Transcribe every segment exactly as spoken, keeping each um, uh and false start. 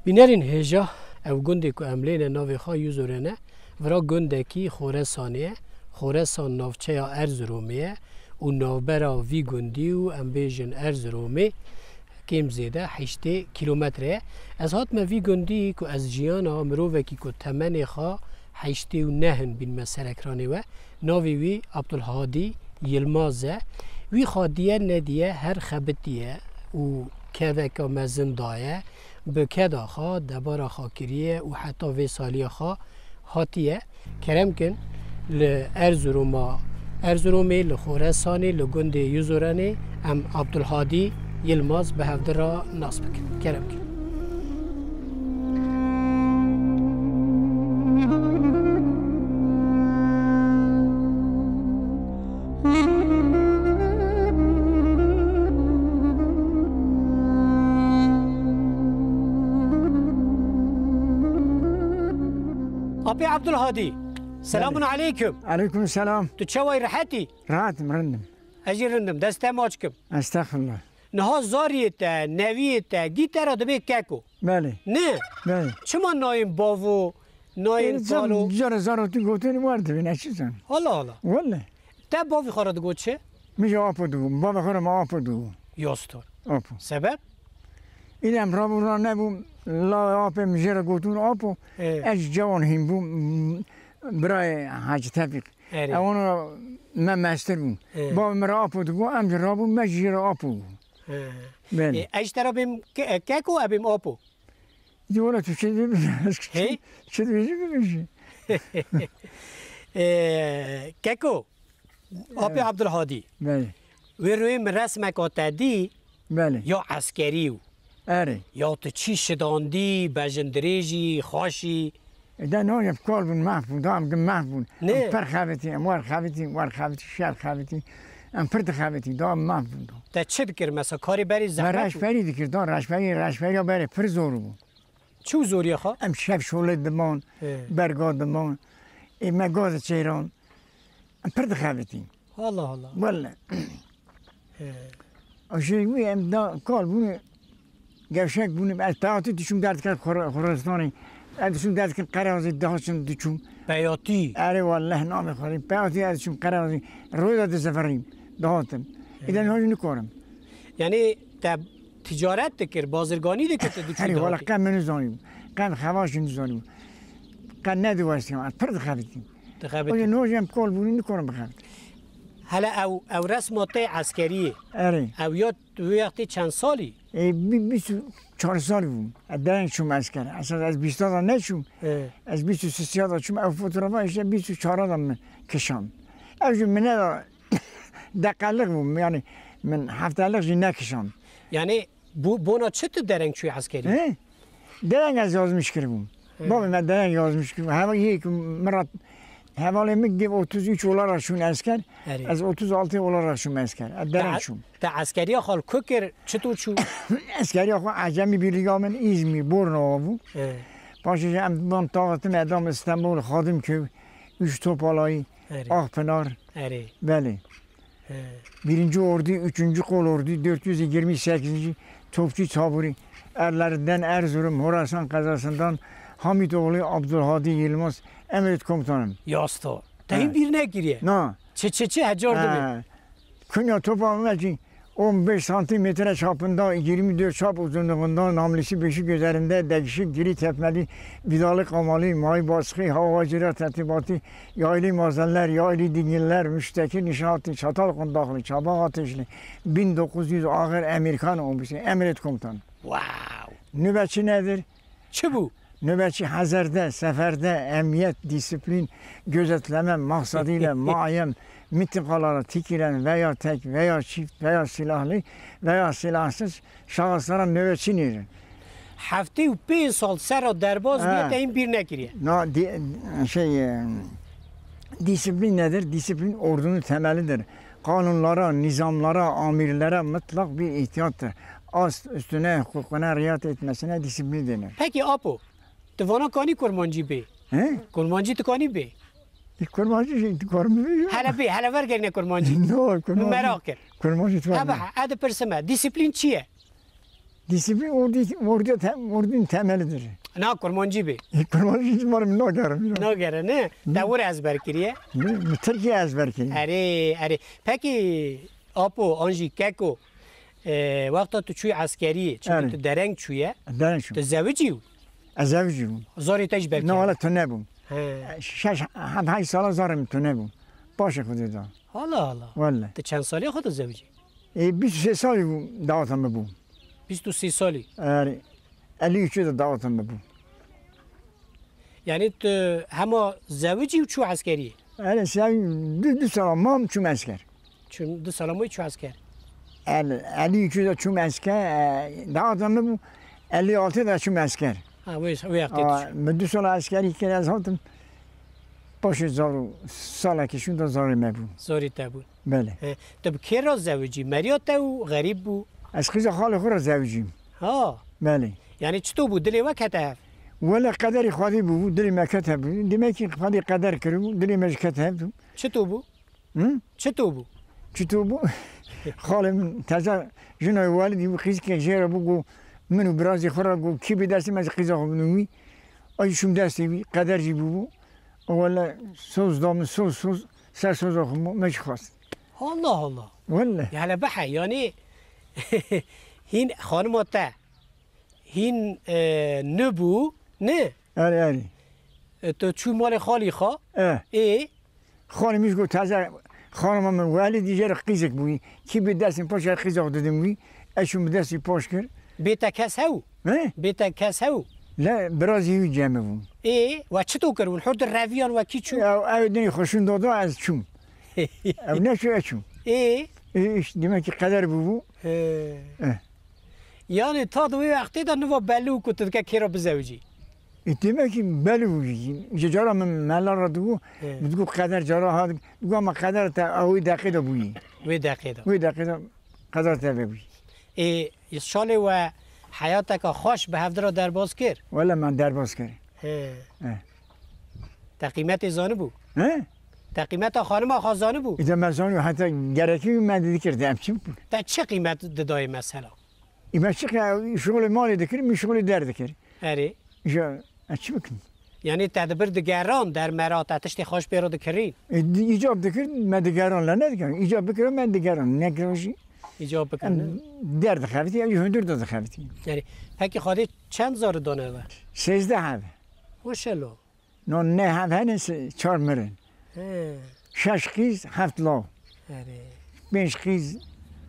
Bînerên hêja, ew gundê ku em lê ne navê xwe Yuzure ne, vira gundekî Xoresanê ye. Xoresan navçeya Erziromê ye û navbera vî gundî û em bêjin Erziromê kêm zêde heştê kîlometre ye. Ez hatime vî gundî ku ez jiyana mirovekî ku temenê xwe heştê û neh in bînme ser ekranê we. Navê wî Abdulhadî Yilmaz e. Wî xwe diye nediye her xebitiye û keveka mezin daye. Bi keda xwe, debara xwe kiriye û heta vê saliya xwe hatiye. Kerem kin li Erzuruma, Erzurumê, li Xoresanê, li gundê Yuzurenê em Abdulhadî Yilmaz bi hevdi re nas bikin. Kerem kin. Apê Abdulhadî, selamun Belê. Aleyküm. Aleyküm selam. Tu çawa yî, rehet î? Rehet im, rind im. Ez jî rind im, dest te maç kim. Estexfirullah. Niha zariyê te, neviyê te, gî te re dibê keko. Belê. Ne? Belê. Çima nayên bavo, nayên Ê, zar-, kalo? Cara zarokî gotin wer dibin, ez çi zanim. Allah Allah. Welle. Te bavê xwe re digot çi? Min jî apo digot, bavê xwe re min apo digot. Yastor. Apo. Sebep? Îdem rabû ra nebû, la apê min jê re gotûn apo. Ê. Ez cawan hîn bûm, birayê Hacî Tevfîq. Erê. Ewana me mestir bûn. Ê. Bavê min re apo digot, em jî rabûn, me jî jê re apo bû. He. Belê. Ê, ez ji te re bêm ke-, keko, e bêm apo? Di wala tu çi dibêjî? Hey? Çi dibêjî bibêjî. Ee, Keko, Apê Evet. Abdulhadî. Belê. Wê rûyê min resmeka te dî, Belê. Ya eskerî û. Erê. Ya tu çî şidandî, bejindirêjî, xaşî. E, de no yê kol bûn, mehf bûn, da em gin mehf bûn. Ne. Em per xebitî, em wer xebitî, wer xebitî, şer xebitî. Em pir dixebitî, da em mehf bûn da. Te çi dikir mesela? Karê berê Me zehmet bû? Reşberî dikir, da reşberî, reşberiya berê pir zor bû. Çi zorî xwe? Em şev şolê diman, He. Berga diman. Ê me gaz çêran. Em pir dixebitîn. Allah Allah. Welle. He. Aşê wî em da kal bûne, gevşek bûne. Ez peyatî diçûm derdikin Xor-, Xoristanê. Ez diçûm derdikin Qerazê, dihaçim diçûm. Peyatî? Erê welleh namê Xwedê. Peyatî ez diçûm Qerazê. Royê de dizeferîm. Dihatim. He. Îde niha jî nikarim. Yani te ticaret dikir, bazirganî dikir, tu diçû Herî wala dihatî? Qe min nizanî bû. Qe xevaş nizanî bû. Qe nediwestî. Ez pir dixebitîm. Dixebitî. Oje nojê em kol bûnî nikorin bixebitî. Hele ew, ew resma tê eskeriyê. Erê. Ew ya tu wê wextê çend salî? E, bi-, bîst û çar salî bûm. Ez dereng çûm esker. Esas ez bîsta da neçûm. E. Ez bîst û sê ya da çûm. Ew fotoğrafa işte bîst û çar da min kişand. Ew jî mine da deqelik bûm. Yani min heftelik jî nekişand. Yani Bu, bona çi tu dereng çûyî eskerî? He? Dereng ez yazmiş kiribûm. He. Bavê me dereng yazmiş kiribû. Heva yê ku min re hevalê min gê otuz üç olarak şûn esker. Erê. Ez otuz altı olarak şûm esker. Ez dereng Te, çûm. Te eskeriya xwe li ku kir, çito çû? Eskeriya xwe Acemi Birliği min İzmir, Bornova bû. He. Paşê jî em ban taxtin edam İstanbul, Xadimköy, Üç Topalayı, Erê. Akpınar. Erê. Belê. He. Birinci Ordu, üçüncü Kol Ordu, dört yüz yirmi sekizinci Topçu Taburu, ellerinden Erzurum, Horasan kazasından Hamitoğlu Abdülhadi Yılmaz, emret komutanım. Yasta. Te hîn Evet. bîr nekiriye. Na. Çi, çi, çi, hecar dibê. He. Kunya topa me ki on beş santimetre çapında, yirmi dört çap uzunluğunda, namlusu beşik üzerinde, dekişik gri tepmeli, vidalı kamalı, may baskı, havacılar tertibatı, yaylı mazenler, yaylı dingiller, müşteki nişancı, çatal kundaklı, çabak ateşli, bin dokuz yüz ağır Amerikan ordusu, emret komutan. Wow! Nöbetçi nedir? Çi bû? Nöbetçi hazırda, seferde, emniyet, disiplin, gözetleme maksadıyla muayyen mintikalara tikilen veya tek veya çift veya silahlı veya silahsız şahıslara nöbetçi nêrin. Heftê û pênc sal sera derbas bûye, Ha. te hîn bîr nekiriye. Na, di-, şey, e, disiplin nedir? Disiplin ordunun temelidir. Kanunlara, nizamlara, amirlere mutlak bir ihtiyattır. Ast üstüne, hukukuna riayet etmesine disiplin denir. Peki Apo, tu vana kanî kurmancî bê? He? Kurmancî tu kanî bê? E, kurmancî jî tu karî bê ya. Hele bê, hele ver gerine kurmancî. No, kurmancî. Min meraq kir. Kurmancî tu Ha, kanî. Be, ez dipirsime, disiplin çi ye? Disiplin ordu, ordu te-, ordunun temelidir. Na, kurmancî bê. E, kurmancî ji mar min nagerim ya. Nagere, ne? Ne? Te wir ezber kiriye? Ne? Min Tirkiye ezber kiriye. Erê, erê. Peki, Apo, an jî Keko, e, wexta tu çûyî eskeriyê, çünkü Erê. tu dereng çûye, Dereng çûm. tu zewicî wî? Ez zewicî bûm. Zarê te jî belkî Ne, hene. Wala tune bûm. He. Şeş, hem heşt sala zarê min tune bûm. Paşê Xwedê da. Hala hala. Wele. Tu çend salî xwe tu zewicî? E, bîst û sê salî bû, daweta min bû. Bîst û sê salî? Erê, elî û çê de daweta min bû. Yani tu hema zewicî û çû eskeriyê? Erê, sen du, du sala mam çûm esker. Çûm, du sala mam çû esker. El, elî û çê de çûm esker, e, daweta min bû, elî altı de çûm esker. Ha, wê, wê wextê tu Aa, çû. Min du sala eskerî kir, ez hatim. Paşê zar û salekî şûn de zarê me bû. Zarê te bû. Belê. He, tu bi kê re zewicî? Meriya te û xerîb bû? Ez qîza xalê xwe re zewicîm. Ha. Belê. Yani çito bû, dilê we kete hev? Wele qederî Xwedê bû, dilê me kete bû. Demek ki Xwedê qeder kiribû, dilê me jî kete hev. Çito bû? Hı? Çito bû? Çito bû? Xalê min teze jina welidî bû, qîzkek jê re bû, got, min û birazî xwe re got, kî bi destê me ji qîza xwe bidin wî. Ay şûm destê wî, qeder jî bûbû. Wele soz da min, soz, soz, ser soza xwe me, me jî xwest. Allah Allah. Wele. Ya hele behe, yani hîn xanima te hîn, e, nû bû, ne? Erê, erê. E, tu çû malê xalî xwe? E. Ê? Xalê min jî got, taze xanima min welî dî jê re qîzek bûyî. Kî bi destên paşê qîza xwe didim wî, ez çûm bi destî paş kir. Bê te kes hew? He? Bê te kes hew? Le, birazî wî cem min bû. Ê, we çito kir? Hûn hûr di reviyan we kî çû? Ew, ew dinê xwe şûn dada, ez çûm. Ew neçû, ez çûm. Ê? Ê, îşte, demek ki qeder bûbû. He. Eh. Yani ta di wê wextê de niva belli bû ku tu dike kê re bizewicî? E, demek ki belli bû. Ji cara min mela re digot, He. min digot qeder cara hat, digot ama qeder te ew wê deqê de bûyî. Wê deqê de. Wê deqê de qeder te vebûyî. Ê, şalê we heyateke xweş bi hevdira derbas kir? Wele me derbas kir. He. He. Te qîmetê zanibû? He? Te qîmeta xanima xwe zanibû? Îde me zanibû, heta gerekî me didikir, de em çi bû? Te çi qîmet didayê mesela? Î me çi qe-, şixulê malê dikir, min şixulê der dikir. Erê. Îja, ez çi bikim? Yani te dibir digeran dermera, te tiştê xweş pê re dikirîn? E, di-, îcab dikir, me digeran, le nedigeran. Îcab bikira, me digeran. Nekira jî Îcab bikir, em ne? der dixevitî, ew jî hundir de dixevitî. Yani, peki Xwedê çend zarî dane we? Sêzdeh hev. Maşallah. No neh hev hene, se-, çar mirin. He. Şeş qîz, heft law. Erê. Pênc qîz,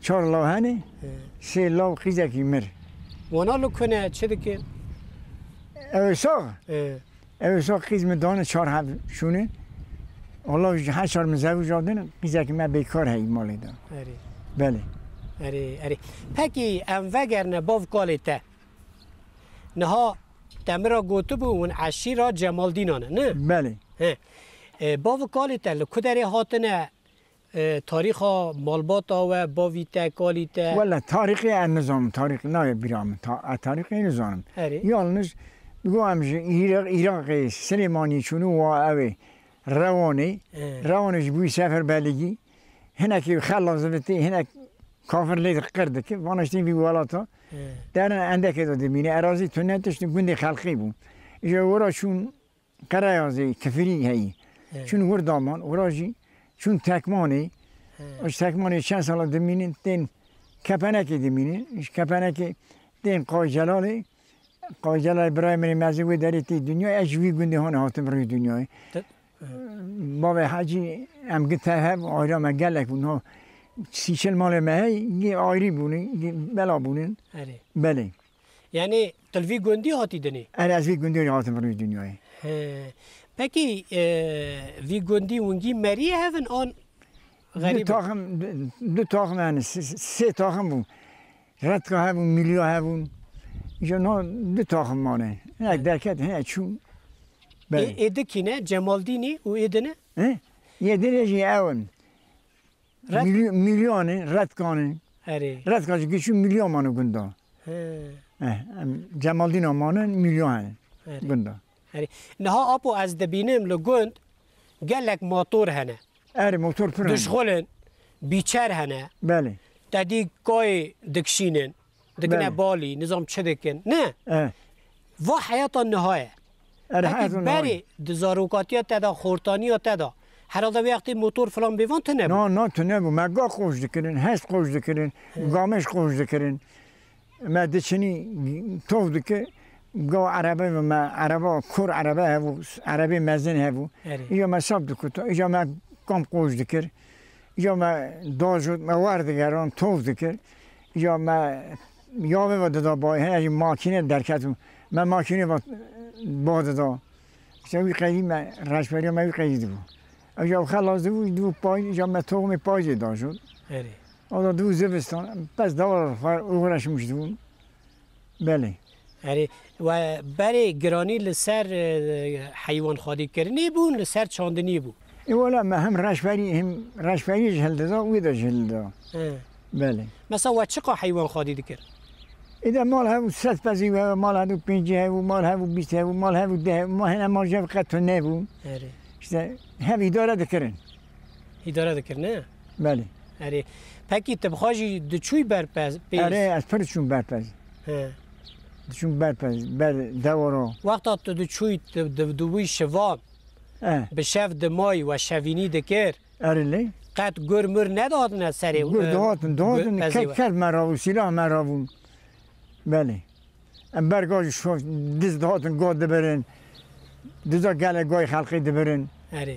çar law hene. He. Sê law qîzekî mir. Wana li ku ne, çi dikin? Ew ê sax? He. Ew ê sax qîz min dane çar hev şûne. Allah ji her çar min zewicandin, qîzekî me bêkar heyî malê de. Erê. Belê. Erê, erê. Pekî em vegerine bav kalê te. Niha te min re gotibû hûn eşîra Cemaldînan e, ne? Belê. He. E, bav û kalê te li ku derê hatine, e, tarîxa malbata we, bavî te, kalî te? Wele tarîxê ez nizanim, tarîx nayê bîra min. Ta-, ez tarîxê nizanim. Erê. Yalnız, digo em ji Îra-, Iraqê, Silêmaniyê çûnû wa ew ê Rewanê. He. Rewanê ji bûyî Seferberligî. Hinekî xela zivitî, hinek kafir lê qir dike. Vana işte vî welata. He. Derin endekê de dimîne. Erazî tune tiştî gundê xelqî bû. Ji wira çûn Qereyazê, Kifirî heyî. He. Çûn wir daman, wira jî çûn Tekmanê. He. Ji Tekmanê çend sala dimînin, tên Kepenekê dimînin. Ji Kepenekê tên Qaycelalê. Qaycelal birayê min ê mezin wê derê tê dinyayê, ez ji wî gundê hane hatim rûyê dinyayê. Te- Bavê Hecî, em gi tev hev, aîra me gelek bûn. Ha, sî çil malê me hey, gi ayrî bûnin, gi bela bûnin. Erê. Belê. Yanî tu li vî gundî hatî dinê? Erê, ez vî gundî hatim rûyê dinyayê. He. Pekî, e, vî gundî wingî meriyê hev in an Du xerîb in? Taxim, du, du taxim yani, s-, s-, sê taxim bû. Redka hebûn, Milya hebûn. Îja no du taxim mane. Hinek derket, hinek çû. Belê. Ê, ê di kî ne? Cemaldînî û ê di ne? He? Yê dinê jî ew in. Red- Milyo-, Milyan in, Redkan in. Erê. Redka jî giçû Milya mano gunda. He. Eh, em Cemaldîna mane, Milya hene. Erê. Gunda. Erê. Niha apo ez dibînim li gund gelek motor hene. Erê, motor pir hene. Dişxulin, bîçer hene. Belê. Te dî kayê dikişînin. Dikine Belê. balî, nizam çi dikin. Ne? Eh. Va heyata niha ye. Erê, Pekî heyata niha ye. berê di zarokatiya te de, xortaniya te de, herhalde wê wextê motor filan bêvan tune bû. Na, na, tune bû. Me ga qoş dikirin, hest qoş dikirin, He. gamêş qoş dikirin. Me diçinî tov dikir. Ga erebe me, ereba kur erebe hebû, erebê mezin hebû. Erê. Îja me sap dikut, îja me kam qoş dikir. Îja me dajot, me wer digeran, tov dikir. Îja me yavê ve dida bayê, hene jî makîne derket û me makîne ve ba dida. Îşte wî qeydî me, reşberiya me wî qeydî dibû. Îja xelas dibû, dibû pay, îja me toxumê payzê dajot. Erê. O da dibû zivistan, pez dawar xwe uğraşmış dibûn. Belê. Erê, we berê giranî li ser, e, heywanxwedîkirinê bû, li ser çandinî bû? Ê wele me hem reşberî, hem reşberî ji hildida, wê de ji hildida. He. Belê. Mesela we çiqa heywanxwedî dikir? Ê de mal hebû sed pezî hebû, mal hebû pêncî hebû, mal hebû bîst hebû, mal hebû deh hebû, mal hene mal jev qet tu nebû. Erê. İşte hev îdare dikirin. Îdare dikir, ne? Belê. Erê. Pekî tu bi xwe jî diçûyî berpez, pêz? Erê, ez pir diçûm berpez. He. Diçûm berpez, ber dewara. Wexta tu diçûyî, tu di-, dibûyî şivan, Eh. bi şev dimayî we şevînî dikir. Erê lê. Qet gur mur nedatine serê, Gur e, dihatin, gur dihatin, pezê ke-, we. Kef me rabû, sîlah me rabûn. Belê. Em ber ga jî şo-, diz dihatin ga dibirin. Diza gelek gayê xelqê dibirin. Erê.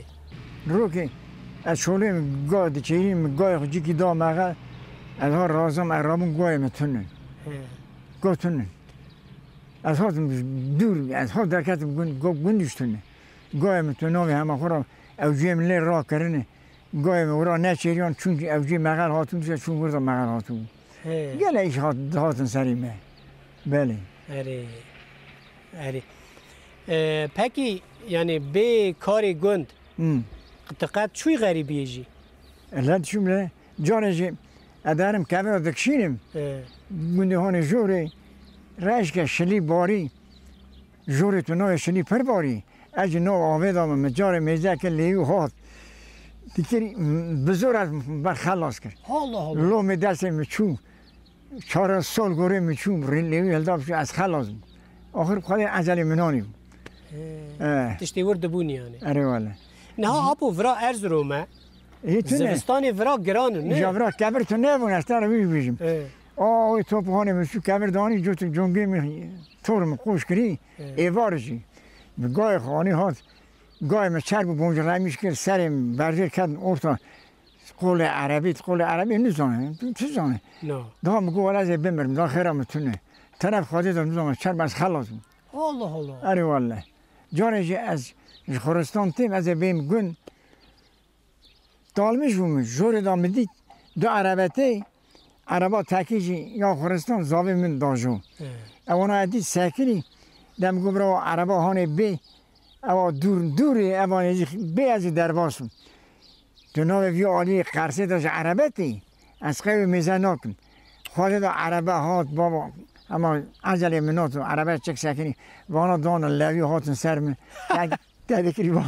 Rokê ez şolê min ga diçêrî min gayê xwe cîkî da mexe, ez ha razam ez rabûn gayê min tunin. He. Ga tunin. Ez hatim dûr, ez ha derketim gund, ga gund jî tunin. Gayê min tu navê hema xwe ra ew cihê min lê rakirine. Gayê min wira neçêriyan, çûn ew cê mexel hatibû, se çûn wir de mexel hatibû. He. Gelek îş hat, dihatin serê me. Belê. Erê. Erê. E, pekî, yani bê karê gund, Hmm. tu qet çûyî xerîbiyê jî? E, le diçûm le. Carê jî ederim kevira dikişînim. He. Gundê hanê jorê, reşke şilî barî. Jorê tu navê şilî pir barî. Ez jî nav avê da min, min carê mêzeke lêwî hat. Dikirî, bi zor ez ber xelas kir. Allah Allah. Lomê destê min çû. Çar sol gorê min çû, rê-, lêwî hilda biçû, ez xelas bûm. Axir Xwedê ecelê min anî bû. He. Eh. Tiştê wir dibûn yani. Erê wele. Niha apo vira Erzurum e. Ê, tu ne? Zivistanê vira giran in, ne? Ja vira kevir tu nebûn, ez te re wî bêjim. He. A, wê top hanê min çû kevir danî, cot congê min tor min qoş kirî, He. êvar jî. Bi gayê xanî hat, gayê min çer bû, bonc remîş kir, serê min berjêr ketin orta qolê erebî, qolê erebî nizane, tu, tu zane. No. Daha min got, "Wele ez ê bimirim, daha xêra min tune." Teref Xwedê de nizane, çer bes xelas bû. Allah Allah. Erê wele. Carê jî ez ji Xuristan têm, ez ê bêm gund. Dalmiş bû min, jorê da min dît, du erebe tê, ereba tekî jî ya Xuristan zavê min da jo. He. Ewana ez dît sekirî, dem got, "Bira, ereba hanê bê, ewa dûr, dûrê, eva nêzîk bê, ez ê derbas bim." Tu navê vî aliyê qersê de ji erebe tê, ez qey wê mêze nakim. Xwedê de erebe hat, baba, hema ecelê min hat û erebe çek sekirî, vana dana levî hatin ser min. Te dikirî va,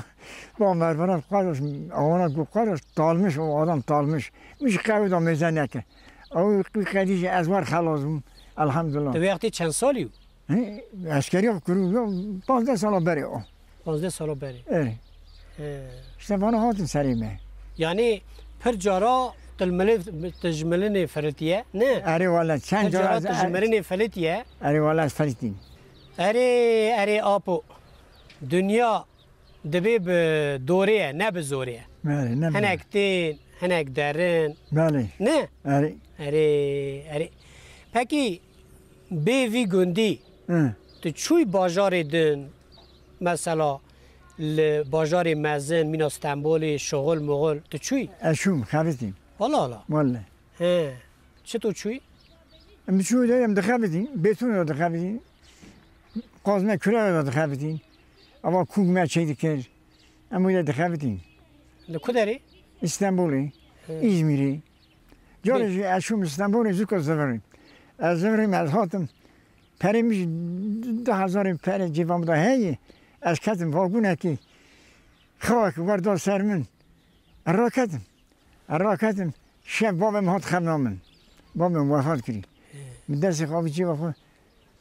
va mervana xwe, awana ku xwe, talmiş, o adam talmiş. Min ji qewê da mêze neke. Ew qedî jî ez wer xelas bûm. Elhamdulillah. Tu wê wextê çend salî yû? He, eskeriya kirû, yo, pazdeh sala berê o. Pazdeh sala berê. Evet. He. İşte vana hatin serê me. Yani pir cara tilmili, tijmilinê firitiye, ne? Erê wala, çend Pir cara cara ez, tijmilinê firitiye. Erê wala, ez firitîm. Erê, erê apo. Dinya dibê bi dorê ye, ne bi zorê ye. Belê, ne bi Hinek tên, hinek derin. Belê. Ne? Erê. Erê, erê. Pekî, Bê vî gundî, Hı. tu çûyî bajarê din, mesela li bajarê mezin, mîna Stenbolê, şoxul moxul, tu çûyî? Ez çûm, xebitîm. Wala wala. Wele. He. Çito çûyî? Em diçû de em dixebitîn, bêtûnê de dixebitîn. Qazme kure de dixebitîn. Ava kûk me çey dikir. Em wê de dixebitîn. Li ku derê? Îstenbolê, He. Îzmîrê. Carê Bê- jî ez çûm Stenbolê zûka zivirî. Ez zivirîm, ez hatim. Perê min jî du hezarê perê cêva min de heye. Ez ketim vagûnekê. Xewek werda ser min. Ez raketim. Ez raketim. Şev bavê min hat xemla min. Bavê min wefat kirî. Min destê xwe avî cêva xwe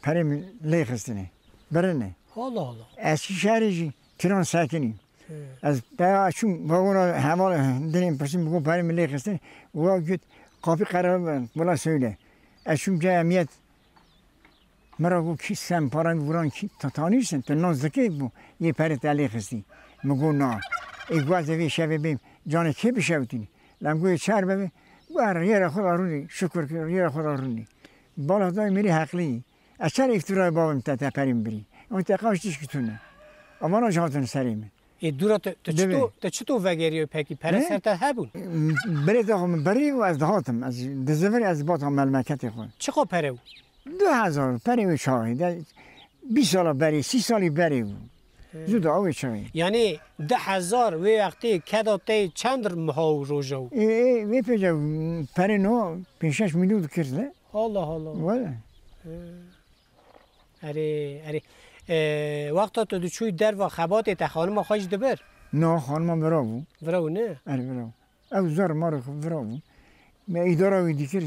perê min lê xistine. Birine. Allah Allah. Eskîşehirê jî tîran sekinî. He. Ez peya çûm, vagona heval dinên pirsî min got, perê min lê xistin. Wa got, kapî qerara wela söyle. Ez çûm caya emniyet. Min ra got, kî sen paran vuran kî ta-, tanîrsin? Tu nas dikê bû, yê perê te lê xistî. Min got, na. Ê got, ez ê vê şevê bêm, canê kê bişewitînî? Lem got, çar bebe, got, rêra xwe da rûnî, şukur ki rêra xwe da rûnî. Bala dayê mêrî heqlî yî. Ez çer îftîrayê bavê min te, te perê min birî? Ew te qaş tişkî tune. Avana jî hatin serê min. Ê dûra te, te Divê. çito, te çito vegeriyoy pekî? Pere He? ser te hebûn? Birê te xwe min birî û ez dihatim. Ez dizivir ez bata melmeketê xwe. Çiqa pere bû? Du hezar perê wê çaxê de bîst sala berê, sî salî berê bû. He. Zû da ew ê çaxê. Yanî du hezar wê wextê keda te çend miha û roja bû? Ê, ê, wê pêce perê no pênc şeş milyon dikir de. Allah Allah. Wele. He. Erê, erê. E, wexta tu diçûyî derva xebatê te xanima xwe jî dibir? Na, xanima vira bû. Vira bû ne? Erê, vira bû. Ew zar marê xwe vira bû. Me îdara wî dikir,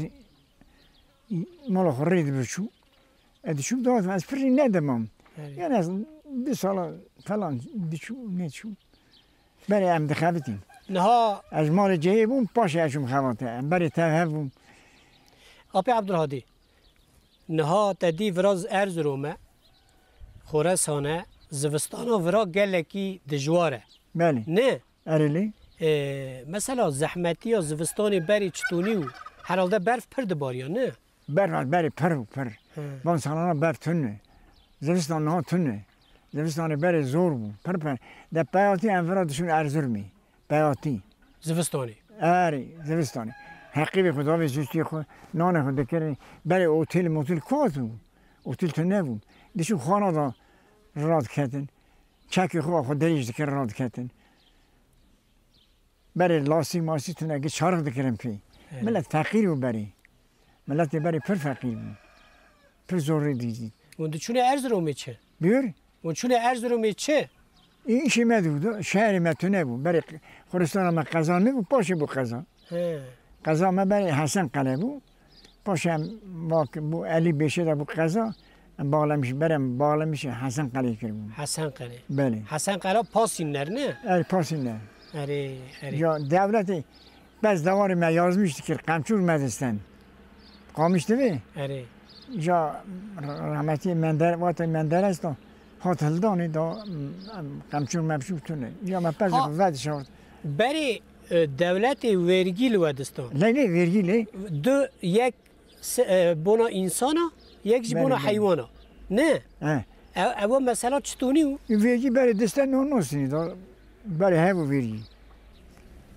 mala xwe rê dibir çû. E, diçû dihatim, ez pirî nedimam. Erê. Yani ez du sala falan diçû, neçû. Berê em dixebitîn. Niha Ez ji malê cihê bûm, paşê ez çûm xebate. Em berê tev hev bûm. Apê Abdulhadî, niha te dî vira Erzurum e, Xorasan e, zivistana vira gelekî dijwar e. Belê. Ne? Erê lê. E, mesela zehmetiya zivistanê berê çitonî û herhalde berf pir dibariya, ne? Berf berê pir û pir. He. Van salana berf tune. Zivistan niha tune. Zivistanê berê zor bû. Pir pir. De peyatî em vira diçûn Erzurumê. Peyatî. Zivistanê? Erê, zivistanê. Heqîbê xwe davê zûstiyê xwe, nanê xwe dikirin. Berê otêl motêl kuat bû. Otêl tune bû. Diçûn xana da radiketin. Çekê xwe xwe dirêj dikirin radiketin. Berê lasî masî tune, gi çarix dikirin pê. Evet. Milet feqîr bû berê. Miletê berê pir feqîr bû. Pir zorê dîtî. Hûn diçûne Erzurumê çi? Buyur? Hûn çûne Erzurumê çi? Î-, îşê me dibû, şehrê me tune bû. Berê Xuristana me qeza nebû, paşê bû qeza. He. Qeza me berê Hesenqele bû. Paşê em vak-, bû Elî Bêşê de bû qeza. Em Bağlamiş, berê em Bağlamişê Hesenqelê kiribûn. Hesenqelê. Belê. Hesenqela Pasînler ne? Erê, Pasînler. Erê, erê. Ya dewletê, bes dewarê me yazmiş dikir, qemçûr me disten. Qamiş divê? Erê. Ya rahmetî Mender, wate Menderes da, hat hildanê da, em, qemçûr mevçûr tune. Ya me pez Ha, vedişart. Berê, e, dewletê vergî li we distan. Lê lê vergî lê. Du, yek se-, e, bona însana, yek jî Belê, bona belê. heywana. Ne? He. Ew, ew mesela çitonî û? Vergî berê diste no nosînî da. Berê hev û vergî.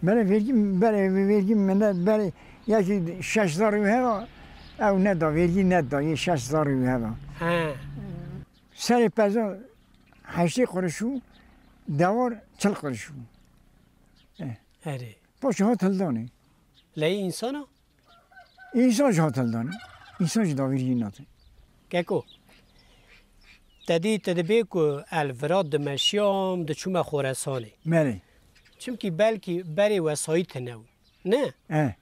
Berê vergî, berê vergî min de, berê yekî şeş zarî heva, ew neda, vergî neda, yê şeş zarî heva. He. Serê peza heştê qurişû, dewar çil qurişû. Eh. Erê. Paşê hat hildanê. Leyê însana? Însan jî hat hildanê. Însan jî daverî nate. Keko, te dî, te dibê ku el vira dimeşiyam, diçûme Xoresanê. Belê. Çimkî belkî berê wesayît tine bû. Ne? E.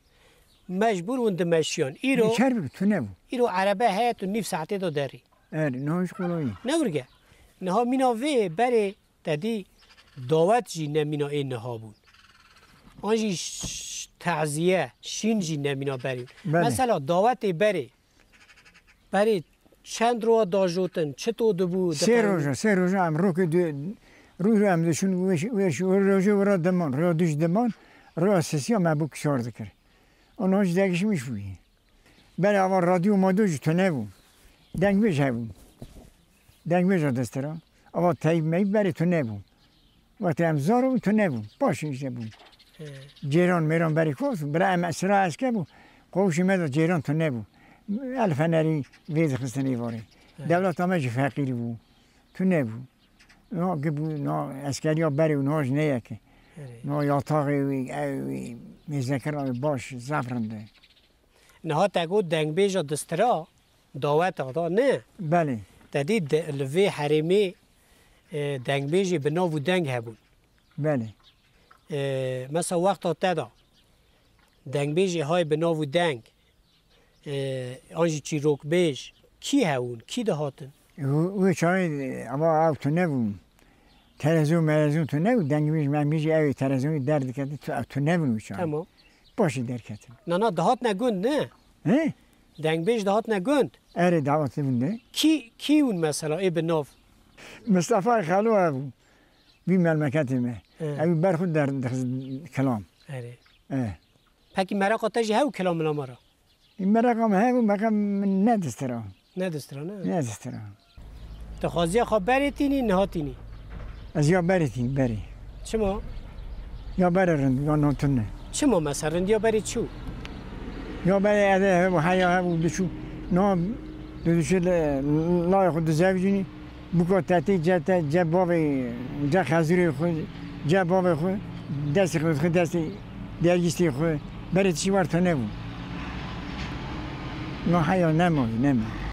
Mecbûr hûn dimeşiyan. Îro, Ê, çer bû, tune bû. îro erebe heye, tu nîv saetê de derî. Erê, niha jî qolayî. Ne wirge. Niha mîna vê berê te dî dawet jî ne mîna ê niha bûn. An jî ş-, teziye, şîn jî ne mîna berê. Belê. Mesela dawetê berê. Berê çend roja dajotin, çito dibû, Sê diqewimî? roja, sê roja em rokê du-, rû rû em diçûn, wê şi-, wê şi-, wê rojê wira diman, roja du jî diman, roja sisiya me bû kişar dikir. Ona jî degişmiş bûyî. Berê ava radyo madyo jî tune bû. Dengbêj hebû. Dengbêja destira. Ava teyb meyb berê tune bû. Wextê em zar bûn, tune bû. Paşê îşte bû. He. Cêran mêran berê xwe bû. Bira em sira eske bû. Qawşê me de cêran tune bû. El fenerî vê dixistin êvarê. He. Dewleta me jî feqîr bû. Tune bû. No, gibû, no, eskeriya berê û no ji neyeke. Erê. No, yataxê wî, ew wî, mêzekira wî baş, zaf rind e. Niha te got dengbêja distira, daweta da, ne? Belê. Te dî de, li vê herêmê, e, dengbêjê bi nav û deng hebûn. Belê. E, mesela wexta te da, dengbêjê hay bi nav û deng, e, an jî çîrokbêj, kî hebûn, kî dihatin? Wê, wê çaxê, ama ew tune bûn. Telezon melezon tune bû, dengbêj mengbêjî ew ê telezonî derdiketin, tu, ew tune bûn wê çaxê. Tamam. Paşê derketin. Na, na, dihatine gund, ne? He? Dengbêj dihatine gund. Erê, dahatine gund, ne? Kî, kî hûn mesela ê bi nav? Mistefa Xelo hebû. Vî memleketê me. He. Ew ber xwe der, dixist kilam. Erê. E. Pekî mereqa te jî hew kilam milamara? Î mereqa min hebû, meqa min nedistira. Nedistira, ne? Nedistira. Tu xwaziya xwe berê tînî, niha tînî? Ez ya berê tînî, berê. Çima? Ya berê rind, ya no tune. Çima mesela, rindiya berê çi bû? Ya berê eve hebû, heya hebû, diçû. No, tu diçû li, layê xwe dizewicînî. Buka tetê ce te, ce bavê, ce xezûrê xwe, ce bavê xwe, destê xwe dixwe destê dergîstê xwe, berê tişî war tune bû. No heya nema, nema.